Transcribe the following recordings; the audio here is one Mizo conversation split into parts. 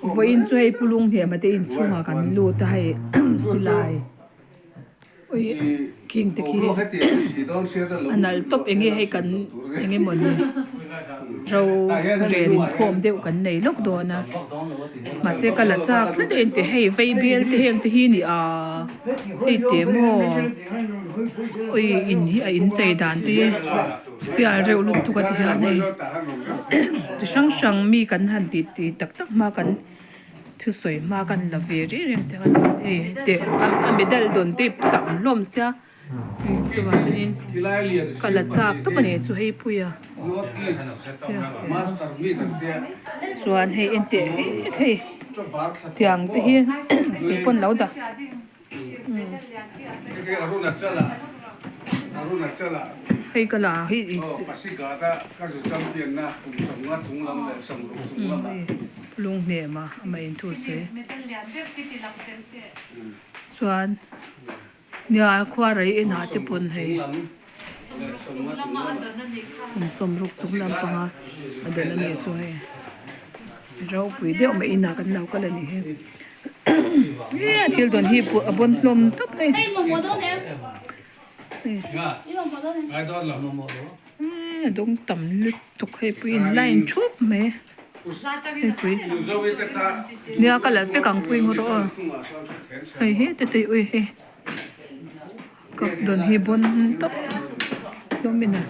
Vawiin chu hei Pu Lunghniama te inchhungah kan lut a hei silai ui khing te khi a nalh tawp eng nge hei kan eng emawni ro rel inkhawm deuh kan nei lawk dawn a mahse ka la chak tlat a engti hei vaibel te heng te hi ni aa hei te maw ui in hi a inchei dan te hi. Sial reuh lutuk a ti hian hei chi hrang hrang mi kan han tih tih tak tak hma kan thusawi hma kan la ve reng reng te khan hei teh a medal dawn te tam hlawm sia chuvang chuanin ka la chak tawp a ni chu hei puia chuan hei enteh hlek hei tiang te hi keipawn lo dah. Hei ka la hi Lunghnem a amah in thu se chuan nia khuarei enah te pawn hei kum sawmruk chung lampanga a dawn a nih chu hei ropui deuh mai inah kan lo kal a nih hi. Eee thil dawn hi a bawn hlawm tawp hei eee a dawng tam lutuk hei pui in line thup mai hei pui nia ka la vek ang pui ngaw rawh aw hei heta te ui hei cup dawn hi bawn tawp hlawm in a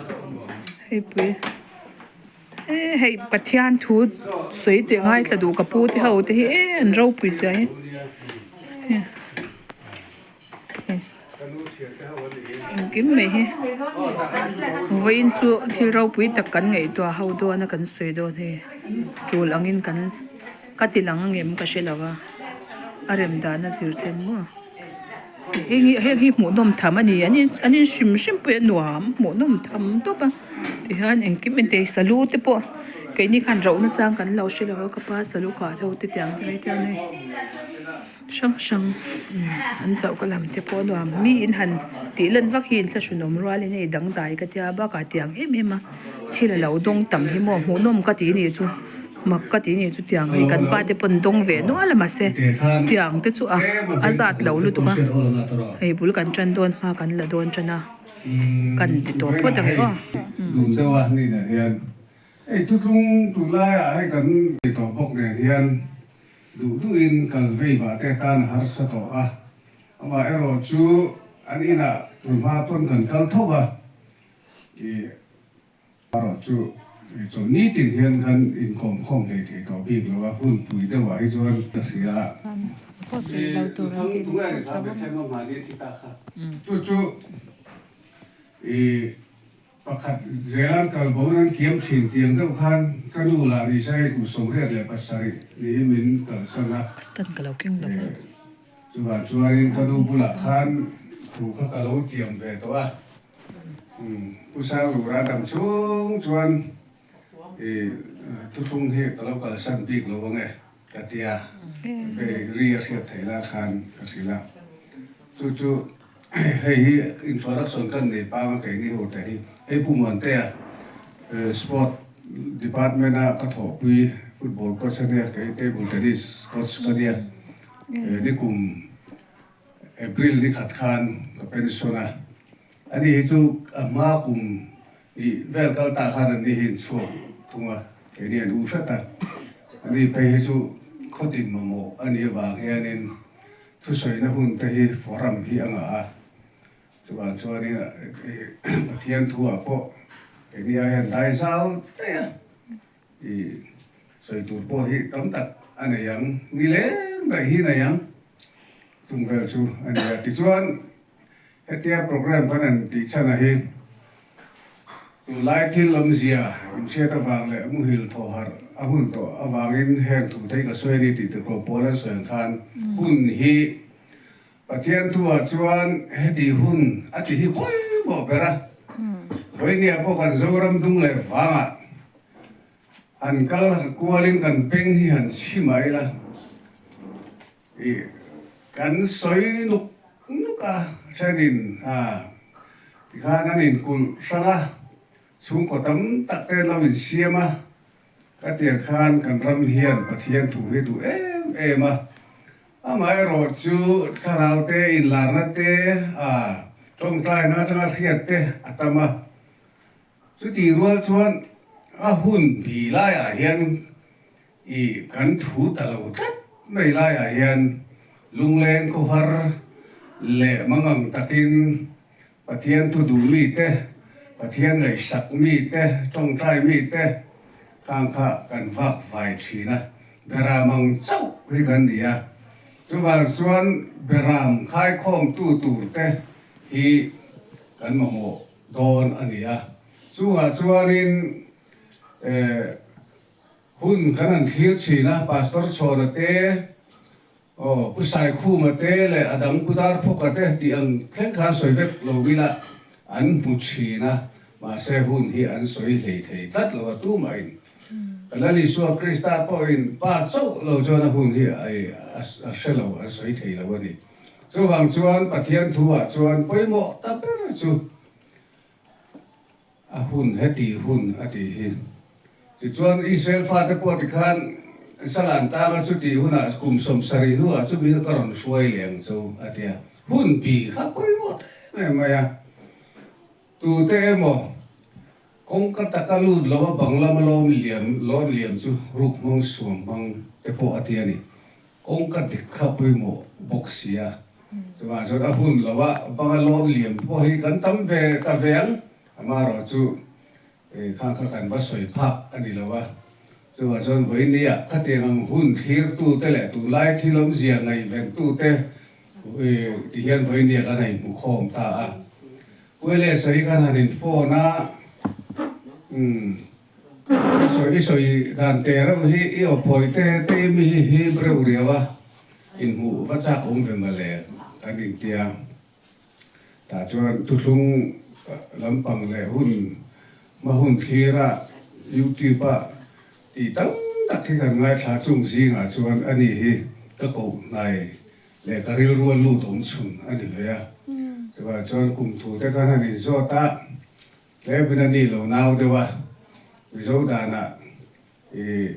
hei pui. Eee hei Pathian thu sawi teh ngaithla duh ka pu te ho te hi e an ropui zia hi engkim mai hi vawiin chu thil ropui tak kan ngaihtuah ho dawn a kan sawi dawn hei tul angin kan ka ti lang ang em ka hre lo a a rem dan a zir ten maw. Heng hi heng hi hmuhnawm tham a ni an in an in hrim hrim pawh hi a nuam hmuhnawm tham tawp a tihian engkim en thei salu te pawh keini khan rauhna chang kan lo hre lo a ka pa salu kah ho te tiang te tiang hei hrang hrang an choka lam te pawh a nuam mi in han tih lan vak hi inthlahrunawm rualin hei dangdai ka tia bakah tiang em em a thil a lo dawng tam hi maw hmuhnawm ka tih ni chu. Mak ka tih nih chu tiang hei kan pa te pawn dawng ve nual a mahse tiang te chu a a zat lo lutuk a hei bul kan tan dawn hma kan la dawn tan a kan ti tawh phawt ang aw. Dun deuh a ni nen hian hei thuthlung tunlaiah hei kan ti tawh bawk nen hian duh duhin kal vei vah te tan a harsa tawh a amaherawh chu an inah tunhma pawn kan kal tho a ih Erawh chu chawlh nitin hian khan inkawm khawm hlei thei tawh bik lo a, hun pui deuhah hi chuan ka hria a. Chu chu i pakhat zelan kal bo in an kiam thin tiang deuh khan ka nu lah ni se hei kum 87 niin min kalsan a. Chuvang chuanin ka nu bulah khan thu kha ka lo tiam ve tawh a. Pu Sanglura dam chhung chuan i thuthlung hi ka lo kalsan bik lo ang e ka ti a, hei ri a hriat theih lai khan ka hrilh a, chu chu hei hi introduction kan nei pang a keini ho te hi, hei Pu Muantea sport department a ka thawhpui football coach a nia, kei table tennis coach ka nia, nikum April ni khat khan ka pension a, ani hi chu a hma kum hnih vel kal tah khan an ni hi inchhuak thung a, keini an u hret a, ani phei hi chu khawtin mamawh a nih avang hianin thusawina hun te hi forum hi a ngah a, chuvang chuanin Pathian thuah pawh keini ah hian dai zau daih a. I sawi tur pawh hi tam tak a nei ang, ni leng daih hi nei ang chung vel chu a ni a. Tichuan hetia program kan han tih chhan a hi tunlai thil awmzia inhriat avang leh muhil thawh harh a hun tawh avangin heng thu te hi ka sawi a ni tih te pawh pawl an sawi ang khan hun hi Pathian thuah chuan heti hun a ti hi pawimawh ber a, Vawinia pawh kan Zoram dung leh vangah han kal kualin kan peng hi han chhi mai la, ih kan sawi nuk nuk a, thenin a tikhan an inkulh hrang a, chhungkaw tam tak te lo insiam a. Ka tiang khan kan ram hian Pathian thu hi duh em em a, amaherawh chu thlarau te inlarna te a tawngtaina atanga hriat te a tam a. Chutih rual chuan a hun bi laiah hian i kan thu ta lo tlat mai laiah hian lungleng khawhar leh mangang takin Pathian thu duh mite, Pathian ngaihsak mite, tawngtai mite khang kha kan vak vai thin a, Beram ang chauh hi kan ni a. Chuvang chuan Beram khaikhawmtu turte hi kan mamawh dawn a ni a. Chungah chuanin hun kan han thlir thin a, Pastor Chhawna te, Aw, Pu Saikhuma te leh a dang Pu Darphawka te tih ang thleng khan sawi vek lo ila an hmu thin a, mahse hun hi an sawi hlei thei tlat lo a tumahin ka Lal Isua Krista pawhin Pa chauh lo chuan a hun hi a hre lo, a sawi thei lo a ni. Chuvang chuan Pathian thu ah chuan pawimawh ta ber chu A hun heti hun a tih hi. Tichuan Israel fate pawh tikhan Salan tanga chuti hunah kum 70 hnuah chumi ka rawn hruai leh ang chu a ti a. Hun bi kha pawimawh ta em em mai a. Tute emaw kawngka taka lut lo a bang lama lawm liam lawn liam chu ruk hmang suam hmang te pawh a ti a ni. Kawngka dik kha pawimawh bawk si a, chuvang chuan a hun lo a, banga lawn liam pawh hi kan tam ve ta ve ang, amaherawh chu khang kha kan va sawi phak a ni lo a, chuvang chuan vawinia khatiang ang hun thlirtute leh tunlai thil awmzia ngaihventute ti hian vawinia kan han inhmukhawm ta a, Puile sawi khan han in phone a, umm. I sawi i sawi dan teh reuh hi i aw phawi te te i mi hi hip reuh riau a, inhmuh va chak awm ve mawle kan intia. Tah chuan thuthlung lampang leh hun hma hun thlira YouTube a tih tam tak hi kan ngaithla chung zingah chuan ani hi ka koh hnai leh ka rilru a lut awm chhun a ni ve a. Chuvang chuan kum thu te khan han inzawt a. Tlem in a ni lo nau deuh a, Mizo danah i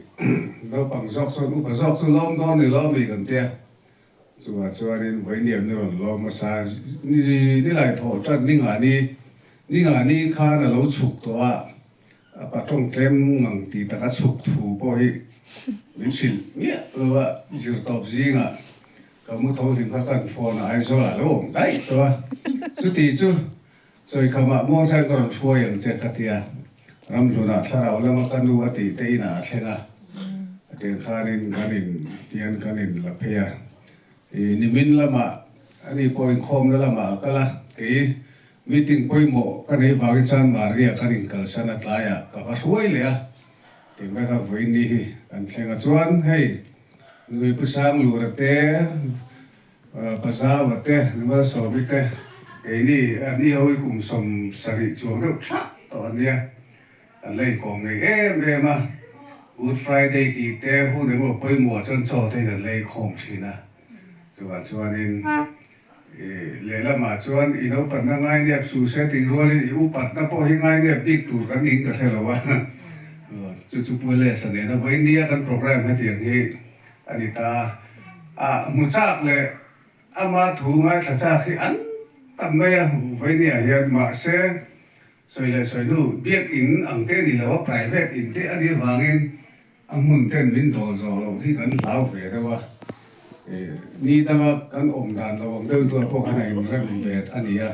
naupang zawk chuan upa zawk chu lawm dawn ni lawm i kan tia. Chuvah chuanin vawiiniam ni rawn lawm hmasa ni nilai thawh tan ni ngah ni ni ngah ni khan a lo chhuk tawh a, a pa tawng tlem ngang tih taka chhuk thu pawh hi min hrilh miah lo a, zirtawp zingah ka mu tho hlim kha kan phone a Aizawl ah lo awm daih tawh a, chuti chu Sawikhamah Muangchang ka rawn hruai ang che ka ti a, Ramhlunah thlarau lama ka nu a tih te inah a thleng a, a tiang khanin kan in tian kan in la phei a, i nimin lamah ani pawh inkhawmna lamah a kal a, kei meeting pawimawh ka nei vangin chuan Maria kan inkalsan a tlaiah ka va hruai leh a, tingvek a vawiin hi kan thleng a chuan hei Nui Pu Sanglura te, Pazawa te, Numalsawmi te, keini an ni ho hi kum 70 chuang deuh thlah tawh an nia. An la inkawm ngei em em a, Good Friday tih te hun engemaw pawimawh chuan chaw te in an la inkhawm thin a. Chuvang chuanin i lehlamah chuan i naupatna ngainep suh se tih rualin i upatna pawh hi ngainep bik tur kan ning ka hre lo a. Chu chu Pu Lesa nena vawinia kan programme hetiang hi a ni ta. A hmu chak leh ama thu ngaithla chak hi an tam mai a, vawinia hian mahse sawi leh sawi hnu biakin ang te ni lo a, private in te a nih avangin a hmun ten min dawl zawh loh hi kan hlau ve deuh a, ni danga kan awm dan lo ang deuh duah pawh khan a inrem ve a ni a,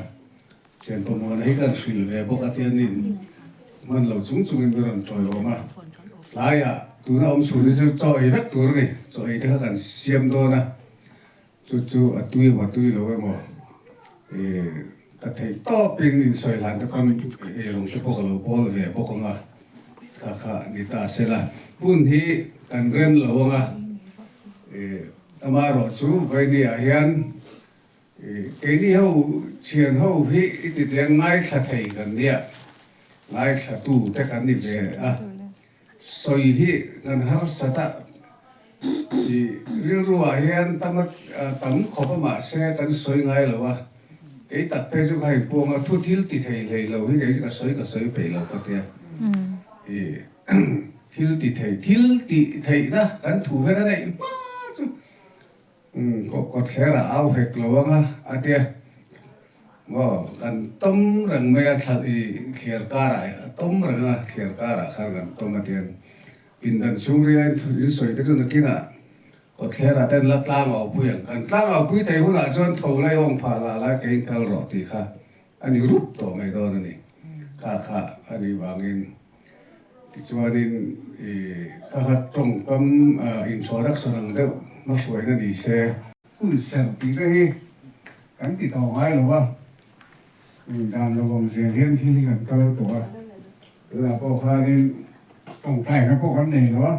thian pawmawhna hi kan hrilh ve bawk a tianin hman lo chung chungin min rawn tawiawm a, tlaiah tuna awm chhun hi chu chaw ei vek tur a ni, chaw ei te kha kan siam dawn a, chu chu a tui emaw a tui lo emaw ih ka theih tawpin insawi hlan te pawn eirawng te pawh ka lo bawl ve bawk ang a, kha kha ni ta se la, hun hi kan rem lo ang a, ih amaherawh chu vawinia hian Keini ho thian ho hi i ti teng ngaithla thei kan nia, ngaithla tu te kan ni ve a, sawi hi kan harsat a, i rilru ah hian tam a tam khawp a mahse kan sawi ngai lo a, kei tak phei chu ka hei puang a, thu thil ti thei hlei lo hi kei chu ka sawi ka sawi peih lo ka tia, i. Thil ti thei, thil tih theihna kan thu hian a neih hma chu kawtthler a au hek lo ang a, a tia. Maw, kan tawm reng mai a thla i thliar karah a tawm reng a, thliar karah khan kan tawm a tian pindan chhungria in sawi te chu nakinah kawtthler ah ten la tlang au pui ang, kan tlang au pui thei hunah chuan tho lai awng phah lah lai keiin kal rawh tih kha a ni rup tawh mai dawn a ni, kha kha a nih vangin. Tichuanin i ka kha tawngkam introduction ang deuh hmahruaina ni se. Hun serh tih te hi kan ti tawh ngai lo a, dan lo awm zel hian thil hi kan kal tawh a, tunah pawh khanin tawngtaina pawh kan nei lo a,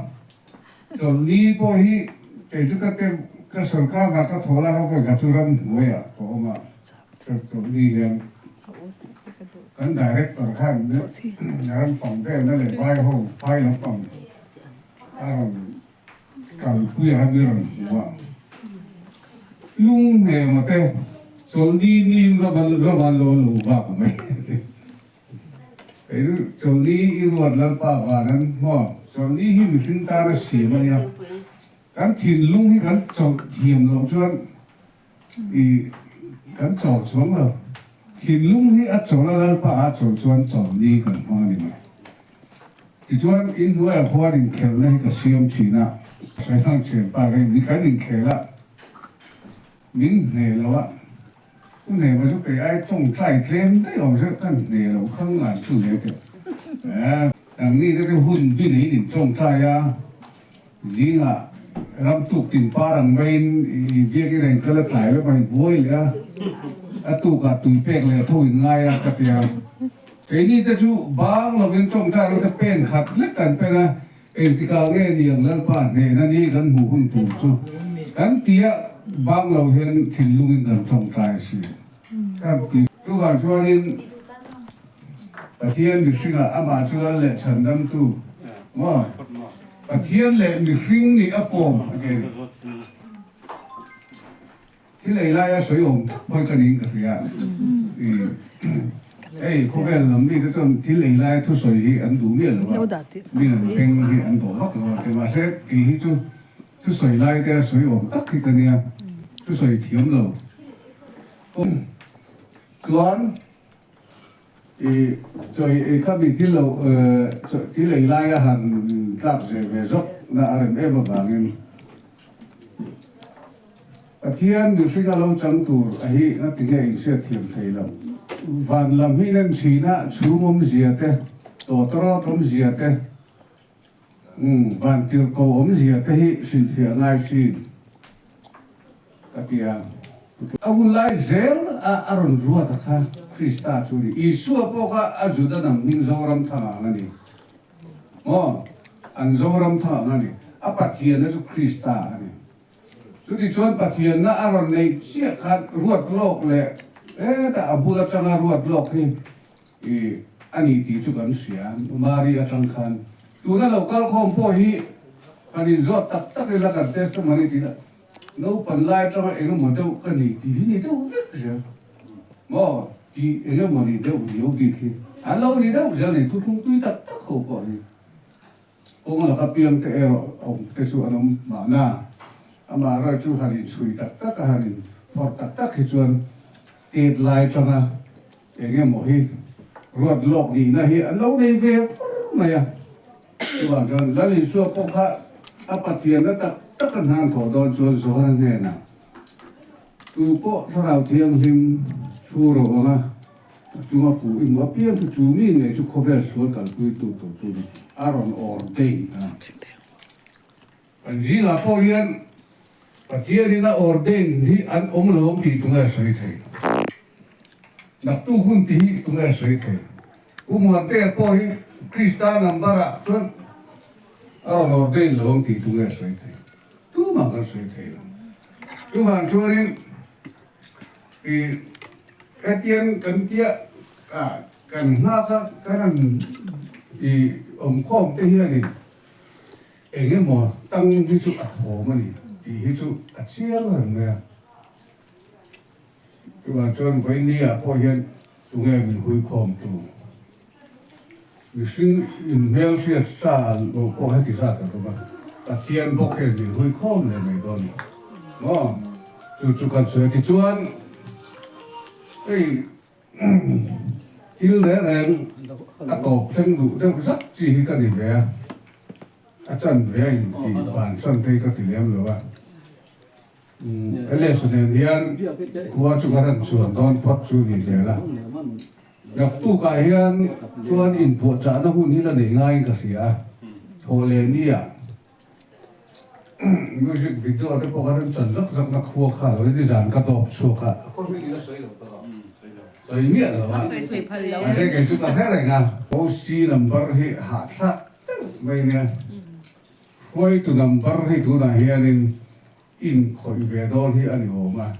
chawlhni pawh hi kei chu ka te ka sawrkar hna ka thawh lai kha pawh chu ramhnuaiah ka awm a, chawlhni hian. Kan director khan ram fang velna leh vai ho phai lampang a rawn kalpui a mi rawn hmu a, lung hnema te chawlhni mim raman raman lo lo vak mai a ti. Kei chu chawlhni i ruat lalpa van an maw chawlhni hi mihring tana siam a nia, kan thinlung hi kan chawlh thiam loh chuan I kan chawl chuang lo. Thinlung hi a chawl a Lalpa a chawl chuan chawl ni kan hmang a ni mai. Tichuan in hnuaiah khuan inkhelhna hi ka siam thin a, Saihlang thianpa ka in kan inkhel a, min hne lo a, u hne ma chu kei ai tawngtai tlem daih awm se kan hne lo khang lan chu hle teh. Nangni te chu hun bi neiin in tawngtai a, Zingah ram tuk tin par ang maiin i biakin a inkal a tlai lawk a, i buai leh a, a tukah tui pek leh tho in ngai a ka ti a. Keini te chu bang lovin tawngtai lo te pen khat lek kan pen a, engtikah nge niang Lalpa hnehna ni kan hmuh hun tur chu kan ti a, bang lo hian thinlungin kan tawngtai a si kan ti. Chuvang chuanin Pathian mihringah amah chu Lal leh Chhandamtu maw? Pathian leh mihring nih a form a ti a ni. Thil ei laia sawi awm tak pawh hi ka niin ka hria. Hei khawvel lam mite chuan thil ei laia thusawi hi an duh miah lo a, min an beng hi an dawh vak lo a ti. Mahse kei hi chu thusawi lai te a sawi awm tak hi ka nia, thusawi thiam lo. Chuan. I chawi ei kha mi thil lo thil ei lai a han tlak ve ve zawk na a rem em avangin Pathian mihring a lo chang tur a hi na tinge inhriat thiam thei lo. Van lam hi nen thin a chhum awmzia te, tawtawrawt awmzia te, van tirhko awmzia te hi hrilhfiah ngai sin. Ka ti a. A hun lai zel a a rawn ruat a kha Krista chu a ni. Isua pawh kha a Juda hnam hming Zoram thang ang a ni. Maw? An Zoram thang ang a ni. A Pathianna chu Krista a ni. Chutichuan Pathianna a rawn neih chiah khan ruat lawk leh hetah a bul atanga ruat lawk hi i a ni tih chu kan hria. Mari atang khan tuna lo kal khawm pawh hi kan inzawt tak tak ila kan testimony tih la Naupan lai atanga eng emaw deuh ka ni tih hi ni deuh vek zel maw tih eng emaw ni deuh riau bik hi an lo ni deuh zel ni thuthlung tui tak tak ho pawh hi kawng laka piang te erawh awm te chu an awm mahna amaherawh chu han inchhui tak tak a han inphawrh tak tak hi chuan tet lai atanga eng emaw hi ruat lawk nihna hi an lo nei ve fur mai a. Chuvang chuan Lal Isua pawh kha a Pathianna tak tak a hnan thawh dawn chuan Johana hnenah, Tu pawh Thlarau Thianghlim thu ro anga a chunga fuh i hmuh apiang chu chu mi ngei chu khawvel sual kalpuitu tur chu ni a rawn ordain a. Kan zingah pawh hian Pathianin a ordain hi an awm lo ang tih tunge a sawi thei? Naktuk hun tih hi tunge a sawi thei? Pu Muantea pawh hi Krista number ah chuan a rawn ordain lo ang tih tunge a sawi thei? Tumah kan sawi thei lo. Chuvang chuanin i hetiang kan tia kan nghak a kan han i awmkhawm te hianin Eng emaw tang hi chu a thawm a ni tih hi chu a chiang reng mai a. Chuvang chuan vawinia pawh hian tunge min huikhawm tu? Mihring in hmelhriat sa lo pawh heti zat a tum a, Pathian bawk hian min hui khawm leh mai dawn ni maw? Chu chu kan sawi a, tichuan hei thil reng reng a tawp thleng duh deuh zat chi hi ka ni ve a, a chan ve a intih bansan te hi ka ti lem lo a. Ls nen hian khua chu kan han chuan dawn phawt chu ni hmel a, naktukah hian chuan inphuahchahna hun hi la nei ngaiin ka hria a, thawh leh nia music video te pawh kan han chan zak zak na khua kha lo nizan ka dawp chhuak a, sawi miah lo a, mahse kei chu ka hre reng a, OC number hi hahthlak deuh mai nia. Hruaitu number hi tunah hianin inkhawih ve dawn hi a ni awm a.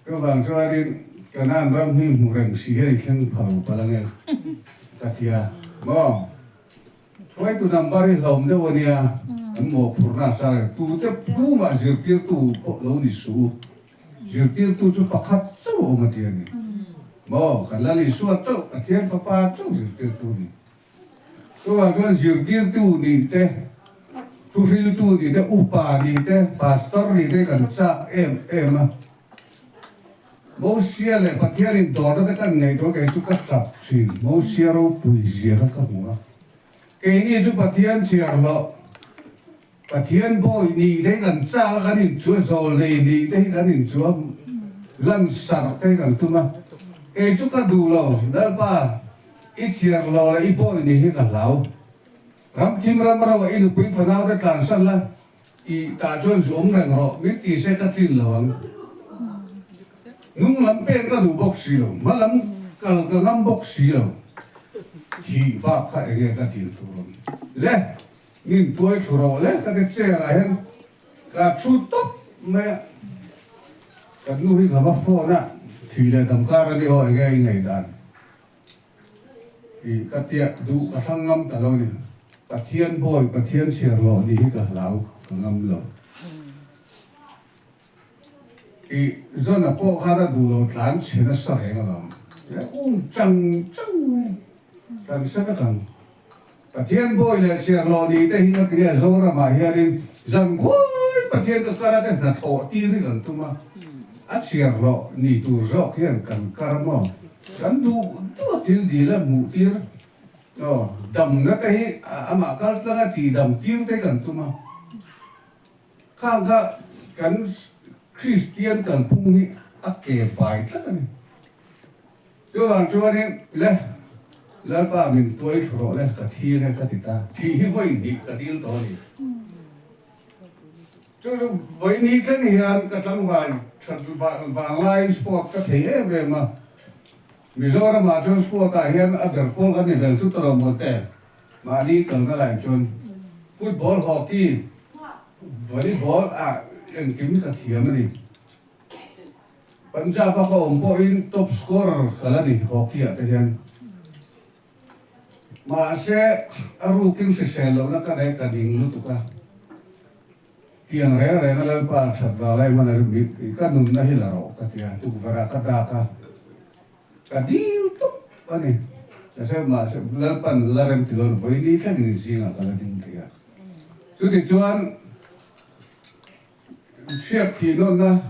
Chuvang chuanin Kanan ram hi hmu reng si hian i thleng pha lo palh ange ka ti a maw. Hruaitu number hi hlawm deuh a nia, an mawhphurhna a sang em. Tute tumah zirtirtu pawh lo ni suh u. Zirtirtu chu pakhat chauh a awm a ti a ni maw. Kan Lal Isua chauh, Pathian Fapa chauh zirtirtu a ni. Chuvang chuan zirtirtu nih te, thuhriltu nih te, upa nih te, pastor nih te kan chak em em a. Mosia leh Pathianin dawrna te kan ngaihtuah kei chu ka chak thin. Mosia ropui zia kha ka hmu a. Keini chu Pathian chhiar hlawh, Pathian bawi nih te hi kan chak a, kan inchuah zawlnei nih te hi kan inchuah lansarh te hi kan tum a. Kei chu ka duh lo, Lalpa, i chhiar lo leh i bawi nih hi ka hlau. Ramthim ram rauh ah i nupui fanau te tlansan la, i tah chuan zu awm reng rawh, min ti se ka tlin lo ang. Hnung lam pen ka duh bawk si lo, hma lam kal ka ngam bawk si lo. Thih bak kha enge ka dil tur awm le? Min tuai thlu rawh le ka ti chair ah hian ka thu tawp mai a, ka nu hi ka va phone a, thih leh dam kar a ni aw enge i ngaihdan i ka tia duh ka thlang ngam ta lo ni, Pathian bawi Pathian chhiar hlawh ni hi ka hlau ka ngam lo. I John-a pawh khan a duh lo tlan chhe nasa reng alawm, um chang chang mai kan hre vek ang. Pathian bawi leh chhiarhlawh ni te hi a ti a, Zoramah hianin zan khuai Pathian ka kar a te hnathawh tir hi kan tum a, a chhiarhlawh ni tur zawk hian kan kar a maw? Kan duh duh a thil dil a hmuh tir aw, damna te hi amah kal tlang a tihdam tir te hi kan tum a, khang kha kan Kristian kalphung hi a ke bai tlat a ni. Chuvang chuanin le, Lalpa min tuai thlu rawh le, ka thi nge ka ti ta, thih hi vawi hnih ka dil tawh a ni. Chu chu vawi hnih thleng hian ka tlangval that vanglaiin sport ka thei em em a, Mizoramah chuan sport ah hian a ber pawl kan ni vel chu tawrh maw te, mahni kalna lai chuan football, hockey, volleyball ah engkim ka thiam a ni. Punjab a ka awm pawhin top scorer ka la ni hockey ah te hian. Mahse a rukin hrisel lohna ka nei ka ding lutuk a. Tiang reng reng a Lalpa that vang lai hman a ka nunna hi la rawh ka ti a, tukverh ah ka dak a, ka dil tawp a ni. Mahse mahse Lalpan la rem ti lo vawi ni thlengin zingah ka la ding thei a. Chutichuan. Hriat thih nawnna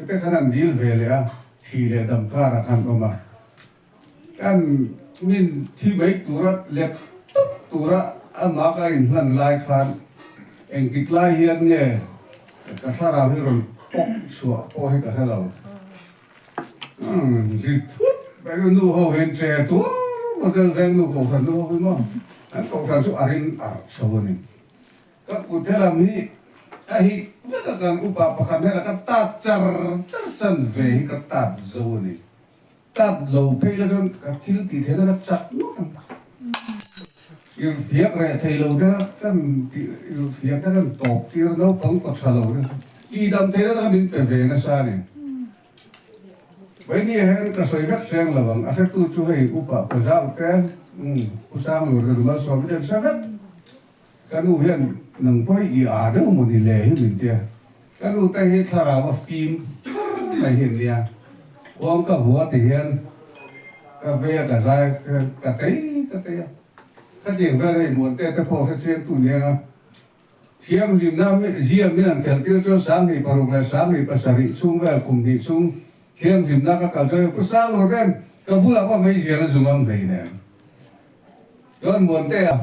te khan an dil ve leh a, thih leh dam karah khan awm a. Kan min thi mai tura let tawp tura amah ka inhlan lai khan engtik lai hian nge ka thlarau hi rawn pawk chhuah pawh hi ka hre lo. Ri thut mai chu nu ho hian che tuar model veng nu kohhran nu ho hi maw an kohhran chu a ring arh chho a ni. Ka kut helam hi a hik vek a, kan upa pakhat hnenah ka tat char char chan ve hi ka tat zo a ni. Tat lo phei la chuan ka thil tih theihna ka chak ngawt ang. Irhfiak reh thei lo te kha kan tih irhfiak te kan tawp tir naupang kaw tha lo te kha tihdam theihna te kha min pe ve nasa a ni. Vawinia hian ka sawi vek seng lo ang, a hretu chu hei upa Pazau te, U Sanglur te Dumalsawmi te an hre vek. Ka nu hian nang pawh i â deuh maw ni le hi min tia. Ka nu te hi thlarau a fim kar mai hi an nia. Khuang ka vua ti hian ka vei a ka zai ka tei ka tei a. Khatiang vel hei Muante te pawh hrechiang tu nia nga thianghlimna ziam in an khelh tir chuan 26 leh 27 chhung vel kum hnih chhung thianghlimna ka kal chuan Pu Sanglur nen ka bulah pawh meizial a zu ngam hlei nen chuan Muantea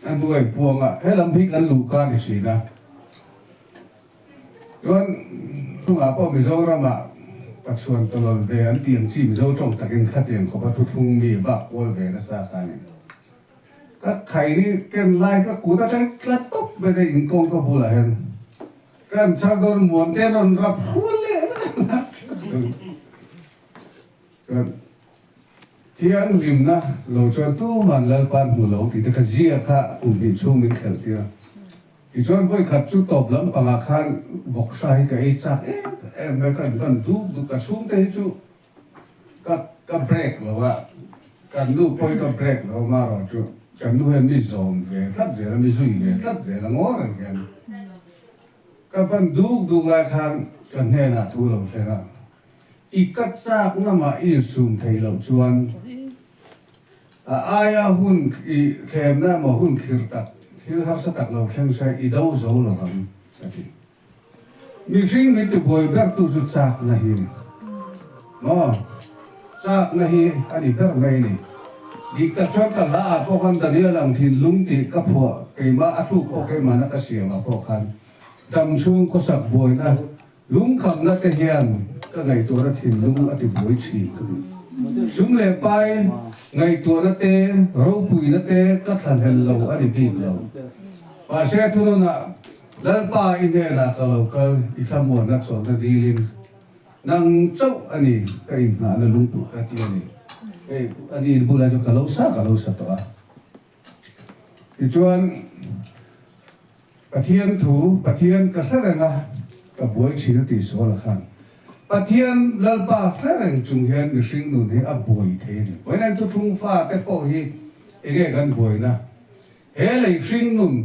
a hnuai puanga helam hi kan luh ka ni thin a. Chuan chungah pawh Mizoramah Pathuan tawlawl ve an tih ang chi Mizo tawng takin khatiang khawpa thuthlung mi vak kual ve nasa kha a ni. Ka khaini ken lai ka kut atang tla tawp mai te in kawngka bulah hian kan chhar dawn muan te rawn rap hrual leh vek a. Chuan thianghlimna lo chuan tuman Lalpan hmu lo tih te kha zia kha kum hnih chhung min khelh tir a. Tichuan vawikhat chu tawp lampangah khan vawksa hi ka ei chak em em mai, ka inban duk duk, ka chhungte hi chu ka ka break lo a, kan nu pawh hi ka break lo a marawh chu kan nu hian mi zawm ve tlat zel a, mi zui ve tlat zel a ngaw reng hian ka ban duk duk lai khan ka hnenah thu lo thlen a, i ka chak lamah i insum thei loh chuan A aia hun i thlemna emaw hun khirh tak, thil harsa tak lo thleng se i do zo lo vang, a ti. Mihring min tibuai bertu chu chakna hi a ni. Maw? Chakna hi a ni ber mai a ni. Dik tak chuan ka hla ah pawh khan Daniel ang thinlung tih ka phuah keimah a thluk pawh keimahna ka siam ah pawh khan damchhung khawsak buaina Lungkhamna te hian ka ngaihtuahna thinlung a ti buai thin ka ti. Sum leh pai ngaihtuahna te, ropuina te ka thlahlel lo a ni bik lo. Mahse thununah Lalpa i hnenah ka lo kal i thlamuanna chawlhna dilin nang chauh a ni ka inhnahna lungput ka ti a ni. Hei a ni bulah chuan ka lo sa ka lo sa tawh a. Tichuan Pathian thu, Pathian ka hre reng a, ka buai thin a tih sual a khan. Pathian Lalpa hre reng chung hian mihring nun hi a buai thei a ni. Vawiin thuthlung fa te pawh hi enge kan buaina? He lei hring nun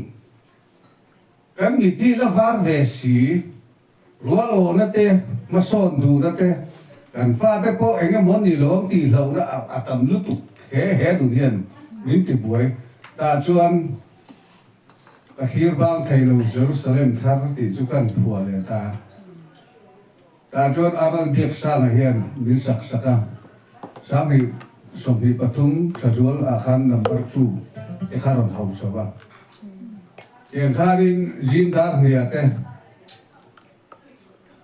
kan mitih la var ve si, rual awhna te, hmasawn duhna te, kan fate pawh eng emaw ni lo ang tih hlauhna a tam lutuk he he nun hian min tibuai. Tah chuan Ka thlir bang thei lo Jerusalem thar tih chu kan phuah leh ta. Tah chuan Aral Biaksanga hian min sak sak a, 2023 Thazual ah khan number two te kha rawn ho chho a. Tiang khanin zing dar hniah te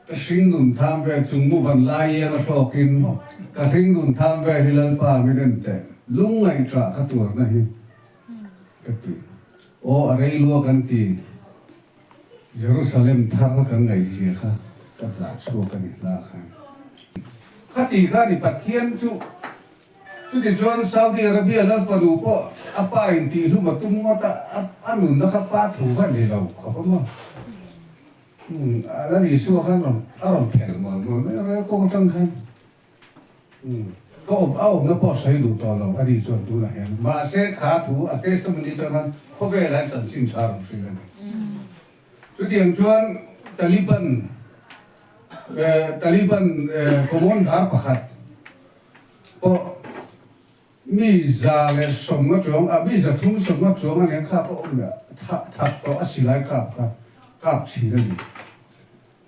ka hringnun tham vel chung mu van lai iang a hrawkin ka hringnun tham vel hi Lalpa min en teh lungngaihṭah ka tuarna hi. Ka ti. Aw, a rei lua kan ti. Jerusalem thar kan ngaihzia kha ka dah chhuak a ni hla khan. Kha ti kha ni Pathian chu chutichuan Saudi Arabia lal fanu pawh a pa in tihhlum a tum ngawt a, a nunna kha pa thu kha ni lo khawp a maw. Lal Isua khan a rawn phelh mual mual mai a, rel kawng atang khan. Ka awm a awmna pawh sawi duh tawh lo a ni chuan tunah hian mahse kha thu a testimony atang khan khawvelah hian chanchin tha rawn hrilh a ni. Chutiang chuan Taliban Taliban commander pakhat pawh mi 150 chuang a mi 350 chuang a nia kha pawh awm leh thak tawh a silai kap kha kap thin a ni.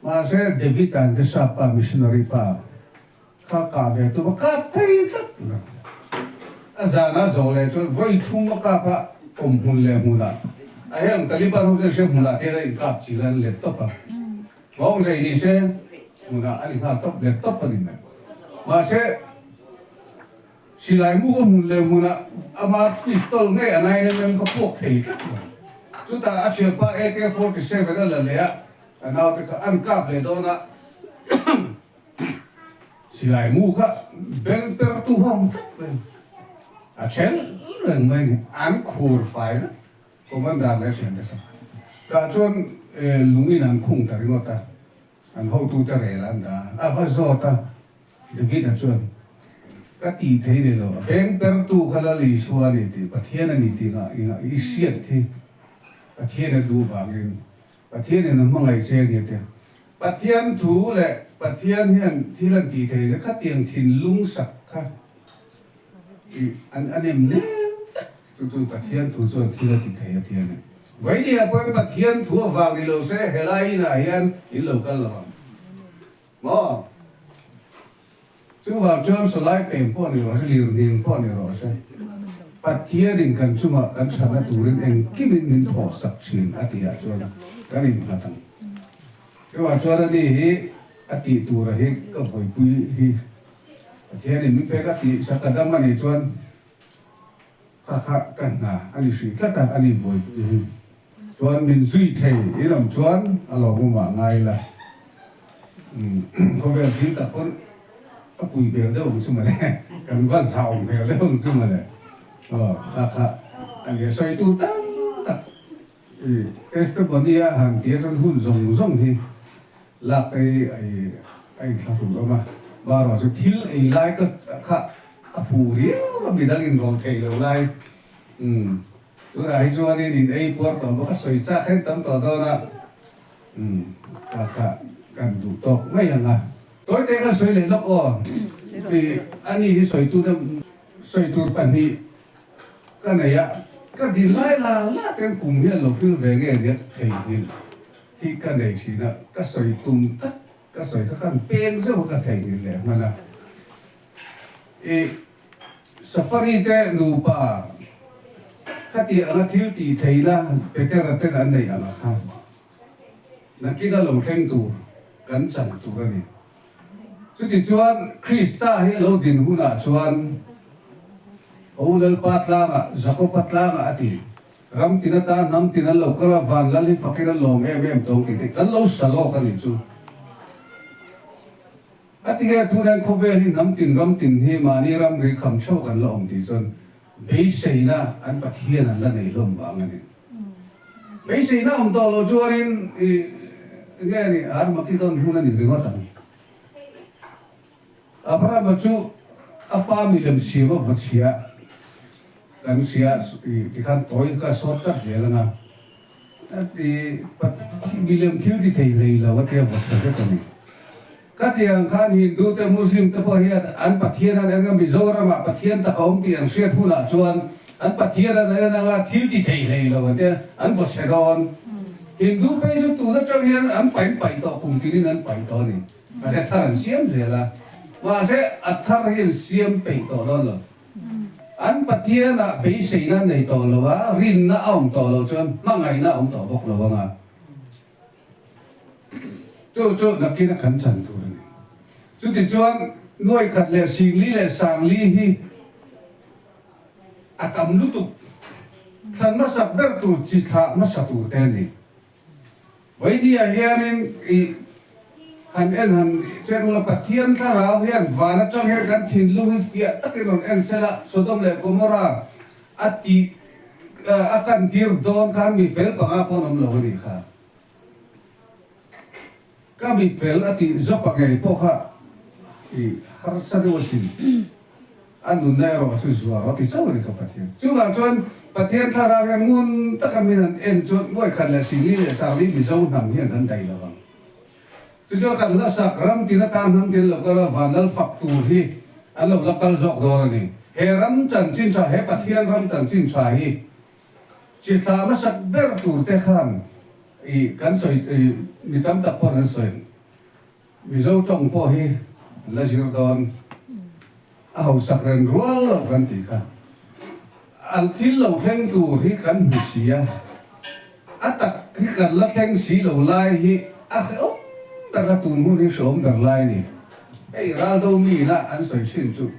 Mahse, David an te sap pa missionary pa kha kah ve tum a kap thei tlat lo. A zan a zawh leh chuan vawi thum a kap a awm hmun leh hmunah a heng Taliban ho chuan hriat hmunah te hian a inkap chil a an let tawp a. Nghawng zei ni se hmunah an inghal tawp let tawp a ni mai. Mahse, silai mu ka hmun leh hmunah ama pistol ngei a 9mm kha puak thei tlat lo. Chutah a thianpa AK-47 a la leh a. A naute kha an kap leh dawn a, silai mu kha beng per tu ho ang tlat mai, a then reng mai ni, an khur fai vek commander leh thian te kha. Tah chuan lungin an khung ta ringawt a, an hotute rel an dah a, a va zawt a, David-a chuan, Ka tih thei ni lo, a beng per tu kha Lal Isua a ni tih, Pathian a ni tih i hriat hi Pathian a duh vangin Pathian in a hmangaih che a ni tia. Pathian thu leh Pathian hian thil an tih thei zet khatiang thinlung sak kha i an an em nem vek. Chu chu Pathian thu chuan thil a ti thei a ti a ni. Vawinia pawhin Pathian thu avang ni lo se helai inah hian in lo kal lo ang maw? Chuvang chuan sawlai peng pawh ni rawh se, lirhning pawh ni rawh se, Pathianin kan chungah kan chhanna turin engkimin min thawhsak thin a tihah chuan kan innghat ang. Chuvang chuan ani hi a tih tura hi ka buaipui hi Pathianin min pek a tih sak ka dam a nih chuan kha kha ka hna a ni hrih tlat a, ani buaipui hi chuan min zui thei in awm chuan a lawmawmah ngai la. Khawvel thil tak pawn ka pui hmel deuh ang chu mawle, kan va zau hmel deuh ang chu mawle. Aw kha kha a nia sawi tur tam tak i testimony a han tia chuan hun zawng zawng hi lak te hi a inthlahrun awm a, marawh chu thil ei lai ka kha a fuh riau a midang inrawlh theih loh lai umm tunah hi chuanin in ei puar tawh bawk a sawi chak hian tam tawh dawn a. Umm kha kha kan duh tawk mai ang a. Tawi te ka sawi leh lawk aw. I ani hi sawi tu te sawi tur pahnih ka nei a, ka din lai la la ten kum hian lo hril ve nge nia theihnghilh hi ka nei thin a, ka sawi tum tak ka sawi kha khan peng zeuh a ka theihnghilh leh hman a. I Safari te nupa khati anga thil tih theihna Petera ten an neih ang a kha nakin a lo thleng tur kan chan tur a ni. Chutichuan Krista hi a lo din hunah chuan Ho Lalpa tlangah, Jakoba tlangah a ti, Ram tin ata hnam tin an lo kal a, van lal hi fakin an lawm em em tawng tih te kan lo hre lawk a nih chu. A ti nge tunah hian khawvel hi hnam tin ram tin hi mahni ram ri kham theuh kan la awm tih chuan beiseina an Pathian an la nei hlawm vang a ni. Beiseina awm tawh loh chuanin i nge ni Armageddon hun a ni ringawt ang. Abrahama chu a pa milem siam a va chhia kan hria i tikhan tawi ka sawt kat zel anga i milem thil ti thei hlei lo a tia va chhe vek a ni. Ka ti ang khan Hindu te Muslim te pawh hian an Pathian an en a, Mizoramah Pathian tak a awm tih an hriat hunah chuan an Pathian an en anga thil ti thei hlei lo an tia an vaw chhe dawn. Hindu phei chu tun atang hian an paih paih tawh kum tinin an paih tawh a ni. Mahse thar an siam zel a, mahse a thar hi an siam peih tawh dawn lo. An Pathianah beiseina an nei tawh lo a, rinna a awm tawh loh chuan hmangaihna a awm tawh bawk lo anga. Chu chu nakin a kan chan tur a ni. Chutichuan nuai khat leh singli leh sangli hi a tam lutuk. Thlan hmasak ber tur chi thlah hmasa tur te a ni. Vawinia hianin i han en han chen ula Pathian thlarau hian van atang hian kan thinlung hi fiah takin rawn en sela Sodom leh Gomorrah a tih a kan tir dawn khan mi fel panga pawn awm lo a nih kha. Ka mi fel a tih zapa ngei pawh kha i harsa deuh asin. A nunna erawh chu zuar a ti chauh a ni kha Pathian. Chuvang chuan Pathian thlarau hian ngun taka min han en chuan nuai khat leh Singli leh Sangli Mizo hnam hian kan daih lo ang. Chu chuan kan hla sak ram tin atan hnam tin lo kal a, Vanlal fak tur hi an lo la kal zawk dawn a ni. He ram chanchin tha, he Pathian ram chanchin tha hi chi thla hmasak ber tur te khan i kan sawi i mi tam tak pawn an sawi. Mizo tawng pawh hi an la zir dawn. A hausak ren rual lo kan tih kha. A thil lo thleng tur hi kan hmu si a, a tak hi kan la thleng si lo lai hi a hrehawm ber a, tun hun hi hrehawm ber lai a ni. Hei Raldo mi ina an sawi thin chu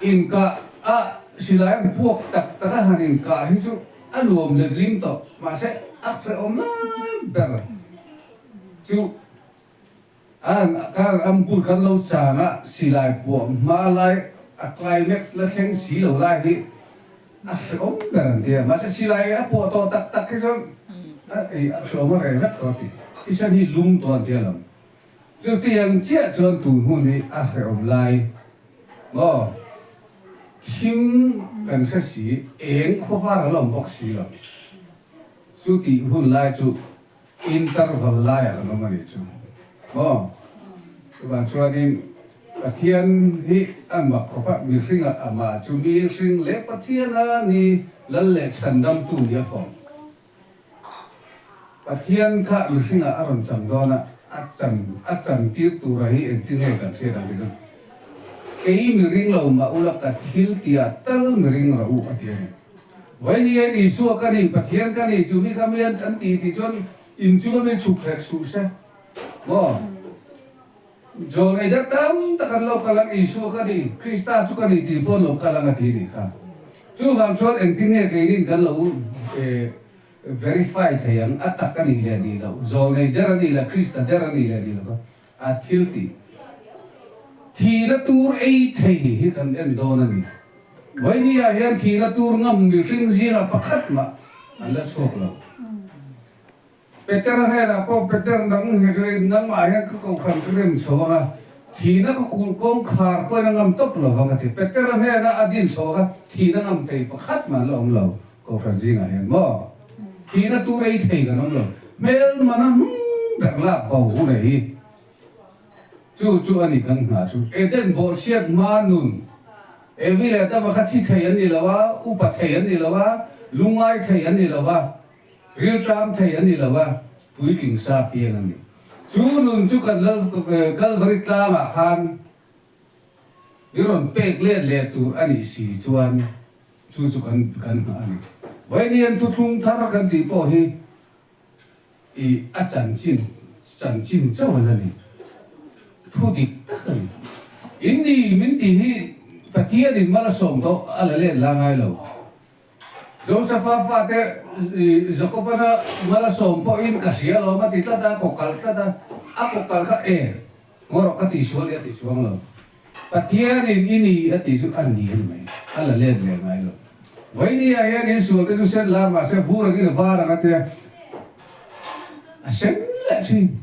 inkah a silai an puak tak tak a han inkah hi chu a nuam letling tawh mahse a hrehawm lai ber chu An kar am bur kan lo chang a, silai puah hma lai a climax la thleng si lo lai hi a hrehawm ber an ti a, mahse silai a puah tawh tak tak hi chuan a hrehawm a reh vek tawh a ti. Thisen hi lung tawh an ti alawm. Chutiang chiah chuan tun hun hi a hrehawm lai maw? Thim kan hre si, eng khawvar a la awm bawk si lo. Chutih hun lai chu Interval laiah kan awm a nih chu maw? Chuvang chuanin Pathian hi a mak khawp a, mihringah amah chu mihring leh Pathian a ni, Lal leh Chhandamtu ni a fawm. Pathian kha mihringah a rawn chang dawn a, a chan a chan tir tura hi engtin nge kan hriat ang tih chu kei miring lo mah ula ka thil tia tal miring rawh u a ti a ni. Vawiin Isua ka ni, Pathian ka ni, chu mi kha mi an tih tih chuan inchunga mi chhuk hrek suh se maw? Zawl ei deuh tam tak an lo kal ang, Isua ka ni, Krista chu ka ni tih pawh an lo kal ang a ti a nih kha. Chuvang chuan engtin nge keinin kan lo verify thei ang, a tak a nih leh nih loh, zawl nei der a nih leh Krista der a nih leh nih loh kha a thil tih. Thihna tur ei thei hi kan en dawn a ni. Vawinia hian thihna tur ngam mihring zingah pakhat mah an la chhuak lo. Petera hnenah pawh, Peter, nang nangmah hian ka kohhran ka rem chho ang a, thihna ka kulh kawngkhar pawhin a ngam tawp lo vang a ti. Petera hnena a din chho kha thihna ngam thei pakhat mah an la awm lo kohhran zingah hian maw? Thihna tur ei thei kan awm lo. Hmel mana hnung ber lak bo hun a hi. Chu chu a ni kan hna chu. Eden bawhchhiat hma nun Evi leh Adama kha thi thei an ni lo a, upa thei an ni lo a, lungngai thei an ni lo a. Rilṭam thei an ni lo a, puitling sa piang an ni. Chu nun chu kan lal Kalvari tlangah khan i rawn pek let leh tur a nih si chuan chu chu kan kan nghah a ni. Vawiin thuthlung thar kan tih pawh hi i a chanchin chanchin chauh a la ni. Thu dik tak a ni. In ni min tih hi Pathianin mal a sawm tawh a la let la ngai lo. Josefa fate Jakobana mal a sawm pawhin ka hria alawm a ti tlat a, kaw kal tlat a, a kaw kal kha e ngaw rawh ka tihsual leh a ti chuang lo. Pathianin i ni a tih chu a ni a ni mai, a la let leh ngai lo. Vawinia hian insual te chu sen lar mahse vur angin a var ang a tia, a sen leh thin.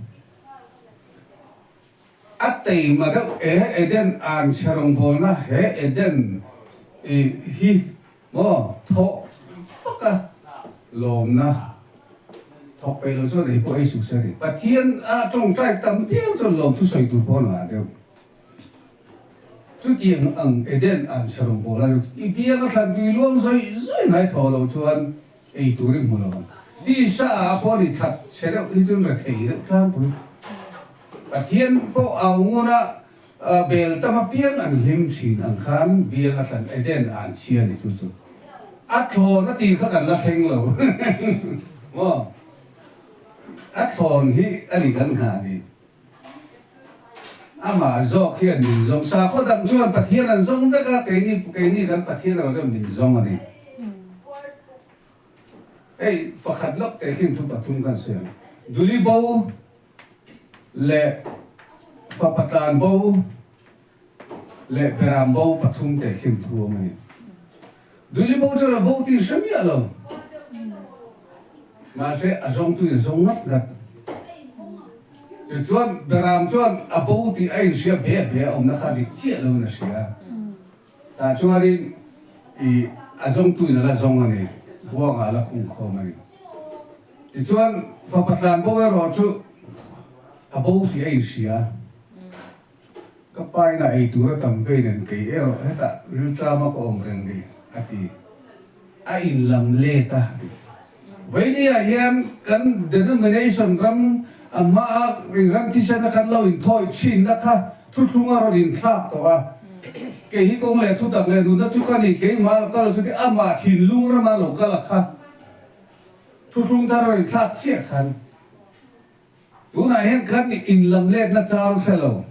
A teima deuh e Eden an chhe rawngbawlna he Eden i hi maw thawh vak a lawmna thawk peih lo chuan ei pawh ei suh se a ti. Pathian a tawngtai tam piang chuan lawmthu sawi tur pawh a ngah deuh. Chutiang ang Eden an chhe rawngbawlna chu i biang a thlan tui luang zawih zawih ngai thaw lo chuan Ei tur i hmu lo ang. Tisa ah pawh ni that chhe deuh hi chuan rethei deuh tlangpui. Pathian pawh au ngun a, bel tam apiang an hlim thin ang khan biang a thlan Eden ah an chhia ni chu chu. A thlawn a ti kha kan la thleng lo maw? A thlawn hi a ni kan nghah ni. Amah zawk hian min zawng. Sakhaw dang chuan Pathian an zawng vek a, keini keini kan Pathian erawh chuan min zawng a ni. Hei pakhat lawk teh khin thu pathum kan sawi ang. Duli bo leh fapa tlan bo leh beram bo pathum teh khin thu awm a ni. Duli bo chuan a bo tih hre miah lo. Mahse a zawngtu in a zawng ngat ngat. Tichuan beram chuan a bo tih a inhria be be a awmna kha dik chiah lo in a hria. Tah chuanin i a zawngtu in a la zawng a ni, huangah a la khung khawm a ni. Tichuan fapa tlan bo erawh chu a bo tih a inhria. Ka pa inah ei tur a tam vei nen kei erawh hetah rilṭama ka awm reng ni a ti. A inlam let a ti. Vainia hian kan denomination ram a hmaa ram thisena kan lo inthawih thinna kha thuthlung a rawn inthlak tawh a. Kei hi kawng leh thutak leh nunna chu ka ni, keimah lo kal lo chu ti amah thinlung rama lo kal a kha thuthlung thar a rawn inthlak chiah khan. Tunah hian kan inlam letna chang hre lo,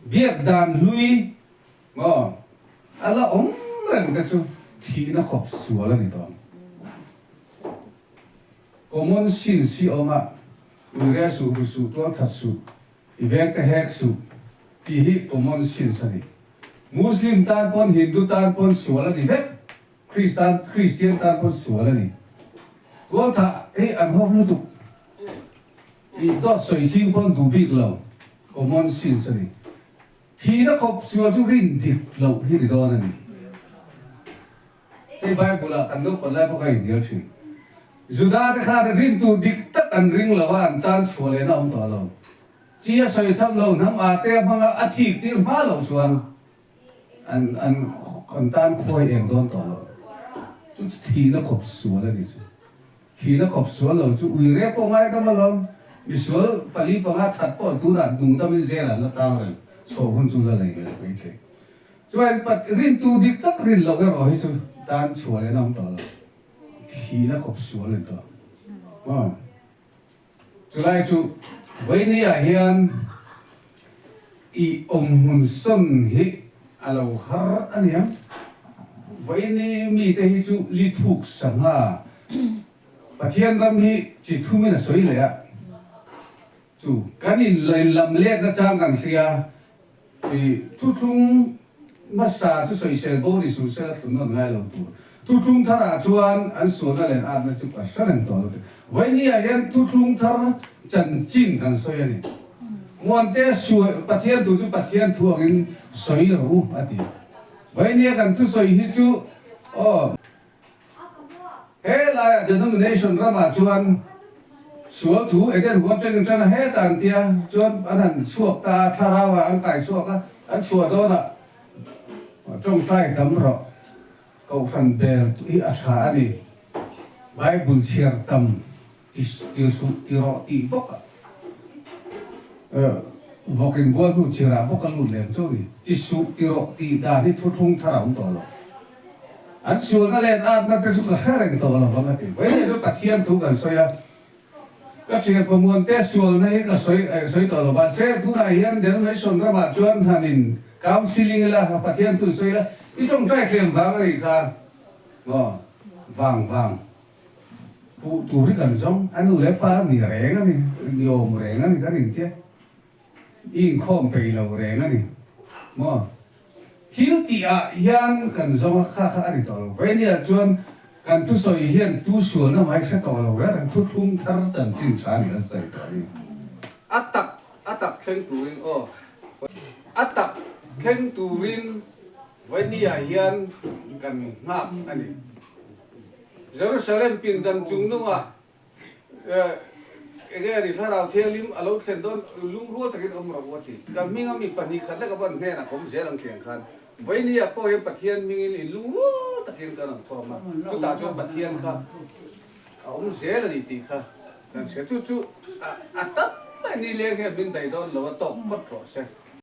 biak dan hlui maw a la awm reng te chu thihna khawp sual a ni tawh ang. Common sins hi awm a, ui rel suh, ru suh, tual that suh, i veng te hek suh tih hi common sins a ni. Muslim tan pawn Hindu tan pawn sual a ni vek. Kristan, Kristian tan pawn sual a ni. Tualthah hi an hawk lutuk. I dawt sawi ching pawn duh bik lo. Common sense a ni. Thihna khawp sual chu rin dik loh hi ni dawn a ni. Hei Bible ah kan naupan lai pawh kha inhnial thin. Juda te khan rin tur dik tak an ring lo a, an tan chhuah lehna a awm tawh lo. Chi a sawi tham lo hnam a te hmanga a thik tir hma lo chuan an an an tan khuai eng dawn tawh lo. Chu chu thihna khawp sual a ni chu. Thihna khawp sual lo chu ui rep pawh ngai dam alawm. Misual pali panga that pawh tunah nungdamin zel an la tang reng. Chhoh hun chu la lei leh mai thei. Chuan pat rintu dik tak rin loh erawh hi chu tan chhuah leh an awm tawh lo. Thihna khawp sual a ni tawh. Aw. Chulai chu Vawinia hian i awmhmun sawn hi a lo har a niang. Vawiini mite hi chu li thuk sangha Pathian ram hi chi thumin a sawi leh a. Chu kan inlam letna chang kan hria I thuthlung hmasa chu sawisel bo ni suh sela thlun nawn ngai lo tur. Thuthlung tharah chuan an sualna leh an atna chu ka hre reng tawh lo te. Vawinia hian thuthlung thar chanchin kan sawi a ni. Muante sual Pathian thu chu Pathian thu angin sawi rawh u a ti. Vawinia kan thusawi hi chu aw. He laiah denomination ramah chuan sual thu Eden huan tangin tan a hetah an tia chuan an han chhuak ta a, thlarauah an kai chhuak a, an chhuah dawnah tawngtai tam rawh, kohhran bel hi a tha a ni, Bible chhiar tam ti suh ti rawh tih bawk a vawkin bual hnu chhiarah bawk a lut lem chu a ni, ti suh ti rawh tih dan hi thuthlung thar a awm tawh lo. An sualna leh an atna te chu ka hre reng tawh lo vang a ti. Vawiin chu Pathian thu kan sawi a, ka thian pamuan te sualna hi ka sawi sawi tawh lo mahse tunah hian denomination ramah chuan han in counselling ila Pathian thu sawi ila i tawngtai tlem vang a nih kha maw vang vang puh tur hi kan zawng a nu leh pa ni reng a ni ni awm reng a ni kan intia i inkhawm peih lo reng a ni maw. Thil tih ah hian kan zawng a kha kha a ni tawh lo. Vawinia chuan kan thusawi hian tu sualna mai hre tawh lo reng thuthlung thar chanchin tha a ni kan sawi tawh a ni. A tak a tak thleng turin aw. A tak thleng turin Vawinia hian kan nghak a ni. Jerusalem pindan chungnungah Enge a ni Thlarau Thianghlim a lo thlen dawn lungrual takin awm rawh u a ti. Ka hming a mi pahnih khat lek a van hnenah ka awm zel ang tiang khan Vawinia pawh hian Pathian hmingin in lungrual takin kan rawn khawm a, chutah chuan Pathian kha a awm zel a ni tih kha kan hria. Chu chu a tam mai ni leng hian min daih dawn lo a tawk phawt rawh se.